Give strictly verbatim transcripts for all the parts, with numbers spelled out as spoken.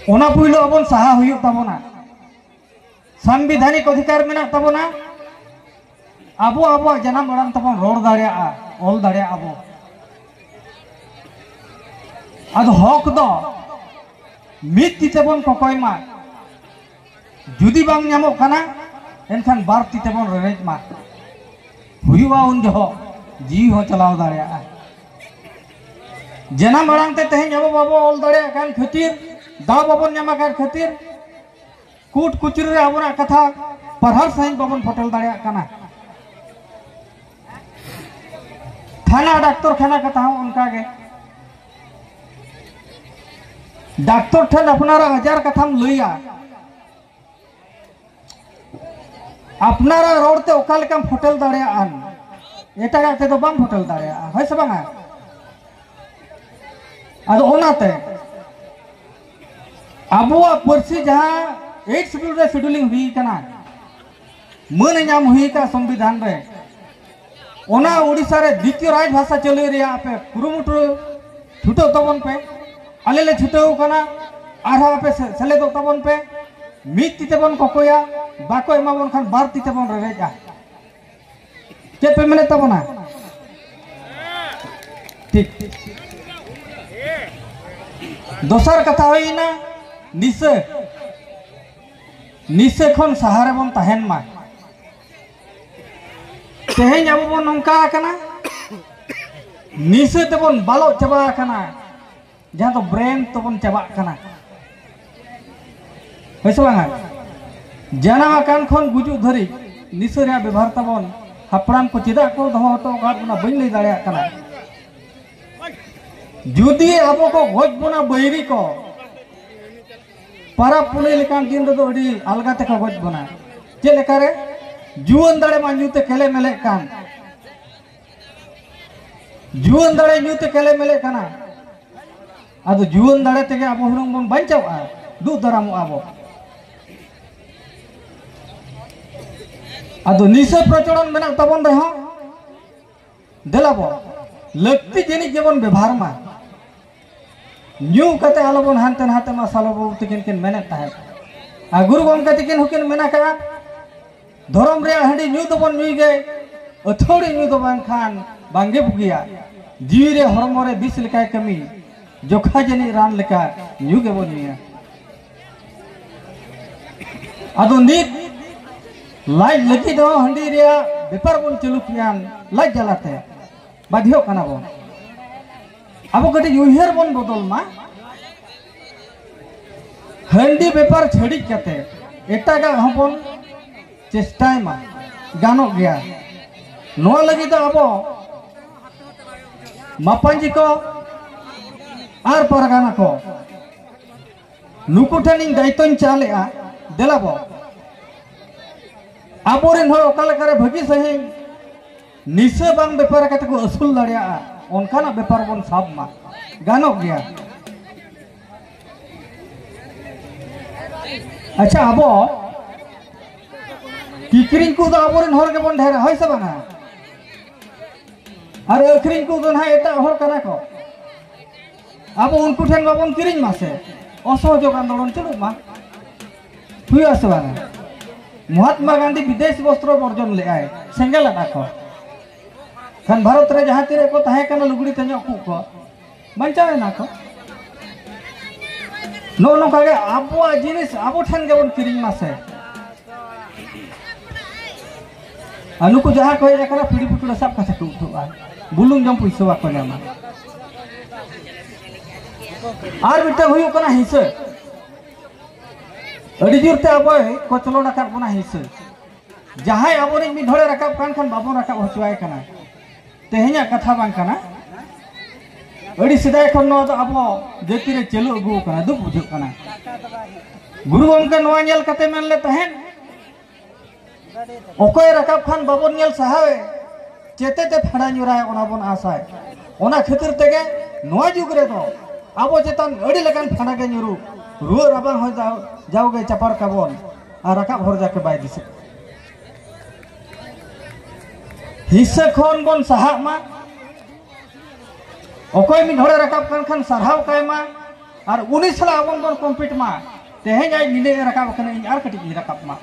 ᱚᱱᱟ ᱯᱩᱭᱞᱩ ᱟᱵᱚᱱ ᱥᱟᱦᱟ ᱦᱩᱭᱩᱜ ᱛᱟᱵᱚᱱᱟ᱾ ᱥᱟᱝᱵᱤᱫᱷᱟᱱᱤᱠ ᱚᱫᱷᱤᱠᱟᱨ ᱢᱮᱱᱟᱜ ᱛᱟᱵᱚᱱᱟ, ᱟᱵᱚ ᱟᱵᱚᱣᱟᱜ ᱡᱟᱱᱟᱢ ᱟᱲᱟᱝ ᱛᱮᱵᱚᱱ ᱨᱚᱲ ᱫᱟᱲᱮᱭᱟᱜᱼᱟ, ᱚᱞ ᱫᱟᱲᱮᱭᱟᱜᱼᱟ ᱵᱚ᱾ ᱟᱫᱚ ᱦᱚᱠ ᱫᱚ ᱢᱤᱫ ᱛᱤ ᱛᱮᱵᱚᱱ ᱠᱚᱠᱚᱭ ᱢᱟ, ᱡᱩᱫᱤ ᱵᱟᱝ ᱧᱟᱢᱚᱜ ᱠᱟᱱᱟ ᱮᱱᱠᱷᱟᱱ ᱵᱟᱨ ᱛᱤ ᱛᱮᱵᱚᱱ ᱨᱮᱨᱮᱡ ᱢᱟ, ᱦᱩᱭᱩᱜᱼᱟ ᱩᱱ ᱡᱚᱦᱚᱜ ᱡᱤᱣᱤ ᱦᱚᱸ ᱪᱟᱞᱟᱣ ᱫᱟᱲᱮᱭᱟᱜᱼᱟ᱾ ᱡᱟᱱᱟᱢ ᱟᱲᱟᱝ ᱛᱮ ᱛᱮᱦᱮᱧ ᱟᱵᱚ ᱵᱟᱵᱚ ᱚᱞ ᱫᱟᱲᱮᱭᱟᱜ ᱠᱟᱱ ᱠᱷᱟᱹᱛᱤᱨ, ᱫᱟᱣ ᱵᱟᱵᱚᱱ ᱧᱟᱢ ᱟᱠᱟᱫ ᱠᱷᱟᱹᱛᱤᱨ, ᱠᱳᱨᱴ ᱠᱩᱪᱨᱤ ᱨᱮ ᱟᱵᱚᱱᱟᱜ ᱠᱟᱛᱷᱟ ᱯᱟᱨᱦᱟᱨ ᱥᱟᱺᱦᱤᱡ ᱵᱟᱵᱚᱱ ᱯᱷᱚᱴᱮᱞ ᱫᱟᱲᱮᱭᱟᱜ ᱠᱟᱱᱟ᱾ ᱛᱷᱟᱱᱟ ᱰᱟᱠᱛᱚᱨ ᱠᱷᱟᱱᱟ ᱠᱟᱛᱷᱟ ᱦᱚᱸ ᱚᱱᱠᱟ ᱜᱮ᱾ ᱰᱟᱠᱛᱚᱨ ᱴᱷᱮᱱ ᱟᱯᱱᱟᱨᱟᱜ ᱟᱡᱟᱨ ᱠᱟᱛᱷᱟᱢ ᱞᱟᱹᱭᱟ, ᱟᱯᱱᱟᱨᱟᱜ ᱨᱚᱲ ᱛᱮ ᱚᱠᱟ ᱞᱮᱠᱟᱢ ᱯᱷᱚᱴᱮᱞ ᱫᱟᱲᱮᱭᱟᱜᱼᱟ, ᱮᱴᱟᱜᱟᱜ ᱛᱮᱫᱚ ᱵᱟᱢ ᱯᱷᱚᱴᱮᱞ ᱫᱟᱲᱮᱭᱟᱜᱼᱟ, ᱦᱳᱭ ᱥᱮ ᱵᱟᱝᱟ? ᱟᱫᱚ ᱚᱱᱟᱛᱮ ᱟᱵᱚᱣᱟᱜ ᱯᱟᱹᱨᱥᱤ ᱡᱟᱦᱟᱸ ᱮᱭᱤᱴ ᱥᱤᱰᱩᱞ ᱨᱮ ᱥᱤᱰᱩᱞᱤᱝ ᱦᱩᱭ ᱠᱟᱱᱟ, ᱢᱟᱹᱱ ᱮ ᱧᱟᱢ ᱦᱩᱭ ᱠᱟᱱᱟ ᱥᱚᱝᱵᱤᱫᱷᱟᱱ ᱨᱮ, ᱚᱱᱟ ᱳᱰᱤᱥᱟ ᱨᱮ ᱫᱤᱛᱤᱭᱚ ᱨᱟᱡᱽ ᱵᱷᱟᱥᱟ ᱪᱟᱹᱞᱩᱭ ᱨᱮᱭᱟᱜ ᱟᱯᱮ ᱠᱩᱨᱩᱢᱩᱴᱩ ᱪᱷᱩᱴᱟᱹᱣ ᱛᱟᱵᱚᱱ ᱯᱮ᱾ ᱟᱞᱮ ᱞᱮ ᱪᱷᱩᱴᱟᱹᱣ ᱠᱟᱱᱟ, ᱟᱨᱦᱚᱸ ᱟᱯᱮ ᱥᱮ-, ᱥᱮᱞᱮᱫᱚᱜ ᱛᱟᱵᱚᱱ ᱯᱮ᱾ ᱢᱤᱫ ᱛᱤ ᱛᱮᱵᱚᱱ ᱠᱚᱠᱚᱭᱟ, ᱵᱟᱠᱚ ᱮᱢᱟ ᱵᱚᱱ ᱠᱷᱟᱱ ᱵᱟᱨ ᱛᱤ ᱛᱮᱵᱚᱱ ᱨᱮᱨᱮᱡᱼᱟ᱾ ᱪᱮᱫ ᱯᱮ ᱢᱮᱱᱮᱫ ᱛᱟᱵᱚᱱᱟ? ᱴᱷᱤᱠ᱾ ᱫᱚᱥᱟᱨ ᱠᱟᱛᱷᱟ ᱦᱩᱭᱮᱱᱟ ᱱᱤᱥᱟᱹ᱾ ᱱᱤᱥᱟᱹ ᱠᱷᱚᱱ ᱥᱟᱦᱟ ᱨᱮᱵᱚᱱ ᱛᱟᱦᱮᱱ ᱢᱟ᱾ ᱛᱮᱦᱮᱧ ᱟᱵᱚ ᱵᱚᱱ ᱱᱚᱝᱠᱟ ᱟᱠᱟᱱᱟ, ᱱᱤᱥᱟᱹ ᱛᱮᱵᱚᱱ ᱵᱟᱞᱚᱜ ᱪᱟᱵᱟ ᱟᱠᱟᱱᱟ, ᱡᱟᱦᱟᱸ ᱫᱚ ᱵᱨᱮᱱ ᱛᱮᱵᱚᱱ ᱪᱟᱵᱟᱜ ᱠᱟᱱᱟ, ᱦᱳᱭ ᱥᱮ ᱵᱟᱝᱟ? ᱡᱟᱱᱟᱢ ᱟᱠᱟᱱ ᱠᱷᱚᱱ ᱜᱩᱡᱩᱜ ᱫᱷᱟᱹᱨᱤᱡ ᱱᱤᱥᱟᱹ ᱨᱮᱭᱟᱜ ᱵᱮᱵᱚᱦᱟᱨ ᱛᱟᱵᱚᱱ ᱦᱟᱯᱲᱟᱢ ᱠᱚ ᱪᱮᱫᱟᱜ ᱠᱚ ᱫᱚᱦᱚ ᱦᱚᱴᱚ ᱟᱠᱟᱫ ᱵᱚᱱᱟ ᱵᱟᱹᱧ ᱞᱟᱹᱭ ᱫᱟᱲᱮᱭᱟᱜ ᱠᱟᱱᱟ᱾ ᱡᱩᱫᱤ ᱟᱵᱚ ᱠᱚ ᱜᱚᱡ ᱵᱚᱱᱟ ᱵᱟᱹᱭᱨᱤ ᱠᱚ, ᱯᱟᱨᱟᱵᱽ ᱯᱩᱱᱟᱹᱭ ᱞᱮᱠᱟᱱ ᱫᱤᱱ ᱨᱮᱫᱚ ᱟᱹᱰᱤ ᱟᱞᱜᱟ ᱛᱮᱠᱚ ᱜᱚᱡ ᱵᱚᱱᱟ᱾ ᱪᱮᱫ ᱞᱮᱠᱟᱨᱮ? ᱡᱩᱣᱟᱹᱱ ᱫᱟᱲᱮ ᱢᱟ ᱧᱩ ᱛᱮ ᱠᱮᱞᱮ ᱢᱮᱞᱮᱜ ᱠᱟᱱ, ᱡᱩᱣᱟᱹᱱ ᱫᱟᱲᱮ ᱧᱩ ᱛᱮ ᱠᱮᱞᱮ ᱢᱮᱞᱮᱜ ᱠᱟᱱᱟ᱾ ᱟᱫᱚ ᱡᱩᱣᱟᱹᱱ ᱫᱟᱲᱮ ᱛᱮᱜᱮ ᱟᱵᱚ ᱦᱩᱱᱟᱹᱝ ᱵᱚᱱ ᱵᱟᱧᱪᱟᱣᱜᱼᱟ, ᱫᱩᱜ ᱫᱟᱨᱟᱢᱚᱜᱼᱟ ᱵᱚ᱾ ᱟᱫᱚ ᱱᱤᱥᱟᱹ ᱯᱨᱚᱪᱚᱞᱚᱱ ᱢᱮᱱᱟᱜ ᱛᱟᱵᱚᱱ ᱨᱮᱦᱚᱸ, ᱫᱮᱞᱟ ᱵᱚ, ᱞᱟᱹᱠᱛᱤ ᱡᱟᱹᱱᱤᱡ ᱜᱮᱵᱚᱱ ᱵᱮᱵᱷᱟᱨ ᱢᱟ᱾ ᱧᱩ ᱠᱟᱛᱮ ᱟᱞᱚᱵᱚᱱ ᱦᱟᱱᱛᱮ ᱱᱟᱛᱮ ᱢᱟ, ᱥᱟᱞᱚ ᱵᱟᱹᱵᱩ ᱛᱟᱹᱠᱤᱱ ᱠᱤᱱ ᱢᱮᱱᱮᱫ ᱛᱟᱦᱮᱸᱫ᱾ ᱟᱨ ᱜᱩᱨᱩ ᱜᱚᱢᱠᱮ ᱛᱟᱹᱠᱤᱱ ᱦᱚᱸᱠᱤᱱ ᱢᱮᱱ ᱟᱠᱟᱫᱼᱟ, ᱫᱷᱚᱨᱚᱢ ᱨᱮᱭᱟᱜ ᱦᱟᱺᱰᱤ ᱧᱩ ᱫᱚᱵᱚᱱ ᱧᱩᱭ ᱜᱮ, ᱟᱹᱛᱷᱟᱹᱣᱲᱤ ᱧᱩ ᱫᱚ ᱵᱟᱝᱠᱷᱟᱱ ᱵᱟᱝᱜᱮ ᱵᱩᱜᱤᱭᱟ᱾ ᱡᱤᱣᱤ ᱨᱮ ᱦᱚᱲᱢᱚ ᱨᱮ ᱵᱤᱥ ᱞᱮᱠᱟᱭ ᱠᱟᱹᱢᱤ, ᱡᱚᱠᱷᱟ ᱡᱟᱹᱱᱤᱡ ᱨᱟᱱ ᱞᱮᱠᱟ ᱧᱩ ᱜᱮᱵᱚᱱ ᱧᱩᱭᱟ᱾ ᱟᱫᱚ ᱱᱤᱛ ᱞᱟᱡ ᱞᱟᱹᱜᱤᱫ ᱦᱚᱸ ᱦᱟᱺᱰᱤ ᱨᱮᱭᱟᱜ ᱵᱮᱯᱟᱨ ᱵᱚᱱ ᱪᱟᱹᱞᱩ ᱠᱮᱜᱼᱟ, ᱞᱟᱡ ᱡᱟᱞᱟᱛᱮ ᱵᱟᱫᱷᱭᱚᱜ ᱠᱟᱱᱟ ᱵᱚᱱ᱾ ᱟᱵᱚ ᱠᱟᱹᱴᱤᱡ ᱩᱭᱦᱟᱹᱨ ᱵᱚᱱ ᱵᱚᱫᱚᱞ ᱢᱟ᱾ ᱦᱟᱺᱰᱤ ᱵᱮᱯᱟᱨ ᱪᱷᱟᱹᱲᱤᱡ ᱠᱟᱛᱮ ᱮᱴᱟᱜᱟᱜ ᱦᱚᱸᱵᱚᱱ ᱪᱮᱥᱴᱟᱭ ᱢᱟ, ᱜᱟᱱᱚᱜ ᱜᱮᱭᱟ᱾ ᱱᱚᱣᱟ ᱞᱟᱹᱜᱤᱫ ᱫᱚ ᱟᱵᱚ ᱢᱟᱯᱟᱧᱡᱤ ᱠᱚ ᱟᱨ ᱯᱟᱨᱜᱟᱱᱟ ᱠᱚ, ᱱᱩᱠᱩ ᱴᱷᱮᱱ ᱤᱧ ᱫᱟᱭᱤᱛᱛᱚᱧ ᱪᱟᱞᱮᱜᱼᱟ᱾ ᱫᱮᱞᱟ ᱵᱚ, ᱟᱵᱚᱨᱮᱱ ᱦᱚᱲ ᱚᱠᱟ ᱞᱮᱠᱟᱨᱮ ᱵᱷᱟᱹᱜᱤ ᱥᱟᱺᱦᱤᱡ ᱱᱤᱥᱟᱹ ᱵᱟᱝ ᱵᱮᱯᱟᱨ ᱠᱟᱛᱮ ᱠᱚ ᱟᱹᱥᱩᱞ ᱫᱟᱲᱮᱭᱟᱜᱼᱟ, ᱚᱱᱠᱟᱱᱟᱜ ᱵᱮᱯᱟᱨ ᱵᱚᱱ ᱥᱟᱵ ᱢᱟ, ᱜᱟᱱᱚᱜ ᱜᱮᱭᱟ᱾ ᱟᱪᱪᱷᱟ, ᱟᱵᱚ ᱠᱤᱠᱨᱤᱧ ᱠᱚᱫᱚ ᱟᱵᱚᱨᱮᱱ ᱦᱚᱲ ᱜᱮᱵᱚᱱ ᱰᱷᱮᱨᱟ, ᱦᱳᱭ ᱥᱮ ᱵᱟᱝᱟ? ᱟᱨ ᱟᱹᱠᱷᱨᱤᱧ ᱠᱚᱫᱚ ᱱᱟᱦᱟᱜ ᱮᱴᱟᱜ ᱦᱚᱲ ᱠᱟᱱᱟ ᱠᱚ᱾ ᱟᱵᱚ ᱩᱱᱠᱩ ᱴᱷᱮᱱ ᱵᱟᱵᱚᱱ ᱠᱤᱨᱤᱧ ᱢᱟ ᱥᱮ, ᱚᱥᱚᱦᱚᱡᱳᱜᱽ ᱟᱱᱫᱳᱞᱚᱱ ᱪᱟᱹᱞᱩᱜ ᱢᱟ᱾ ᱦᱩᱭᱩᱜᱼᱟ ᱥᱮ ᱵᱟᱝᱟ? ᱢᱚᱦᱟᱛᱢᱟ ᱜᱟᱱᱫᱷᱤ ᱵᱤᱫᱮᱥ ᱵᱚᱥᱛᱨᱚ ᱵᱚᱨᱡᱚᱱ ᱞᱮᱫᱟᱭ, ᱥᱮᱸᱜᱮᱞ ᱟᱫᱟ ᱠᱚ᱾ ᱠᱷᱟᱱ ᱵᱷᱟᱨᱚᱛ ᱨᱮ ᱡᱟᱦᱟᱸ ᱛᱤᱱᱟᱹᱜ ᱠᱚ ᱛᱟᱦᱮᱸ ᱠᱟᱱᱟ ᱞᱩᱜᱽᱲᱤ ᱛᱮᱧᱚᱜ ᱠᱚ, ᱵᱟᱧᱪᱟᱣ ᱮᱱᱟ ᱠᱚ᱾ ᱱᱚᱜᱼᱚ ᱱᱚᱝᱠᱟ ᱜᱮ ᱟᱵᱚᱣᱟᱜ ᱡᱤᱱᱤᱥ ᱟᱵᱚ ᱴᱷᱮᱱ ᱜᱮᱵᱚᱱ ᱠᱤᱨᱤᱧ ᱢᱟ ᱥᱮ᱾ ᱟᱨ ᱱᱩᱠᱩ ᱡᱟᱦᱟᱸ ᱠᱚ ᱦᱮᱡ ᱟᱠᱟᱱᱟ, ᱯᱤᱲᱤ ᱯᱩᱴᱩᱲᱟ ᱥᱟᱵ ᱠᱟᱛᱮ ᱠᱚ ᱩᱴᱷᱟᱹᱜᱼᱟ, ᱵᱩᱞᱩᱝ ᱡᱚᱢ ᱯᱩᱭᱥᱟᱹ ᱵᱟᱠᱚ ᱧᱟᱢᱟ᱾ ᱟᱨ ᱢᱤᱫᱴᱟᱝ ᱦᱩᱭᱩᱜ ᱠᱟᱱᱟ ᱦᱤᱸᱥᱟᱹ᱾ ᱟᱹᱰᱤ ᱡᱳᱨ ᱛᱮ ᱟᱵᱚᱭ ᱠᱚᱪᱞᱚᱱ ᱟᱠᱟᱫ ᱵᱚᱱᱟ ᱦᱤᱸᱥᱟᱹ᱾ ᱡᱟᱦᱟᱸᱭ ᱟᱵᱚᱨᱤᱡ ᱢᱤᱫ ᱦᱚᱲᱮ ᱨᱟᱠᱟᱵ ᱠᱟᱱ ᱠᱷᱟᱱ ᱵᱟᱵᱚᱱ ᱨᱟᱠᱟᱵ ᱦᱚᱪᱚᱣᱟᱭ ᱠᱟᱱᱟ᱾ ᱛᱮᱦᱮᱧᱟᱜ ᱠᱟᱛᱷᱟ ᱵᱟᱝ ᱠᱟᱱᱟ᱾ ᱟᱹᱰᱤ ᱥᱮᱫᱟᱭ ᱠᱷᱚᱱ ᱱᱚᱣᱟ ᱫᱚ ᱟᱵᱚ ᱡᱟᱹᱛᱤ ᱨᱮ ᱪᱟᱹᱞᱩ ᱟᱹᱜᱩ ᱟᱠᱟᱱᱟ, ᱫᱩᱠ ᱵᱩᱡᱷᱟᱹᱜ ᱠᱟᱱᱟ᱾ ᱜᱩᱨᱩ ᱜᱚᱢᱠᱮ ᱱᱚᱣᱟ ᱧᱮᱞ ᱠᱟᱛᱮ ᱢᱮᱱ ᱞᱮᱫ ᱛᱟᱦᱮᱸᱫ, ᱚᱠᱚᱭ ᱨᱟᱠᱟᱵ ᱠᱷᱟᱱ ᱵᱟᱵᱚᱱ ᱧᱮᱞ ᱥᱟᱦᱟᱣᱮ, ᱪᱮᱛᱮᱛᱮ ᱯᱷᱟᱸᱰᱟ ᱧᱩᱨᱟᱭ, ᱚᱱᱟ ᱵᱚᱱ ᱟᱥᱟᱭ᱾ ᱚᱱᱟ ᱠᱷᱟᱹᱛᱤᱨ ᱛᱮᱜᱮ ᱱᱚᱣᱟ ᱡᱩᱜᱽ ᱨᱮᱫᱚ ᱟᱵᱚ ᱪᱮᱛᱟᱱ ᱟᱹᱰᱤ ᱞᱮᱠᱟᱱ ᱯᱷᱟᱸᱰᱟ ᱜᱮ ᱧᱩᱨᱩ, ᱨᱩᱣᱟᱹ ᱨᱟᱵᱟᱝ ᱦᱚᱸ ᱡᱟᱣ-, ᱡᱟᱣᱜᱮ ᱪᱟᱯᱟᱲ ᱠᱟᱵᱚᱱ ᱟᱨ ᱨᱟᱠᱟᱵ ᱦᱚᱨ ᱡᱟᱠᱮ ᱵᱟᱭ ᱫᱤᱥᱟᱹ᱾ ᱦᱤᱸᱥᱟᱹ ᱠᱷᱚᱱ ᱵᱚᱱ ᱥᱟᱦᱟᱜ ᱢᱟ᱾ ᱚᱠᱚᱭ ᱢᱤᱫ ᱦᱚᱲᱮ ᱨᱟᱠᱟᱵ ᱠᱟᱱ ᱠᱷᱟᱱ ᱥᱟᱨᱦᱟᱣ ᱠᱟᱭ ᱢᱟ, ᱟᱨ ᱩᱱᱤ ᱥᱟᱞᱟᱜ ᱟᱵᱚ ᱵᱚᱱ ᱠᱚᱢᱯᱤᱴ ᱢᱟ᱾ ᱛᱮᱦᱮᱧ ᱟᱡ ᱱᱤᱱᱟᱹᱜ ᱮ ᱨᱟᱠᱟᱵ ᱟᱠᱟᱱᱟ, ᱤᱧ ᱟᱨ ᱠᱟᱹᱴᱤᱡ ᱤᱧ ᱨᱟᱠᱟᱵ ᱢᱟ,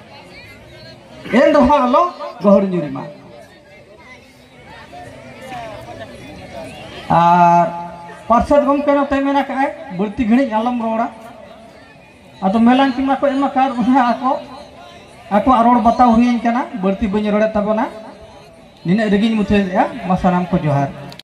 ᱮᱱ ᱨᱮᱦᱚᱸ ᱟᱞᱚ ᱜᱚᱦᱚᱲ ᱧᱩᱨ ᱢᱟ᱾ ᱟᱨ ᱯᱟᱨᱥᱮᱫ ᱜᱚᱢᱠᱮ ᱱᱚᱛᱮ ᱢᱮᱱ ᱟᱠᱟᱫᱼᱟᱭ, ᱵᱟᱹᱲᱛᱤ ᱜᱷᱟᱹᱲᱤᱡ ᱟᱞᱚᱢ ᱨᱚᱲᱟ᱾ ᱟᱫᱚ ᱢᱮᱞᱟᱱ ᱠᱤᱢᱟ ᱠᱚ ᱮᱢ ᱟᱠᱟᱫ ᱚᱱᱟ ᱟᱠᱚ ᱟᱠᱚᱣᱟᱜ ᱨᱚᱲ ᱵᱟᱛᱟᱣ ᱦᱩᱭᱟᱹᱧ ᱠᱟᱱᱟ, ᱵᱟᱹᱲᱛᱤ ᱵᱟᱹᱧ ᱨᱚᱲᱮᱫ ᱛᱟᱵᱚᱱᱟ᱾ ᱱᱤᱱᱟᱹᱜ ᱨᱮᱜᱮᱧ ᱢᱩᱪᱟᱹᱫᱮᱜᱼᱟ᱾ ᱢᱟ ᱥᱟᱱᱟᱢ ᱠᱚ ᱡᱚᱦᱟᱨ᱾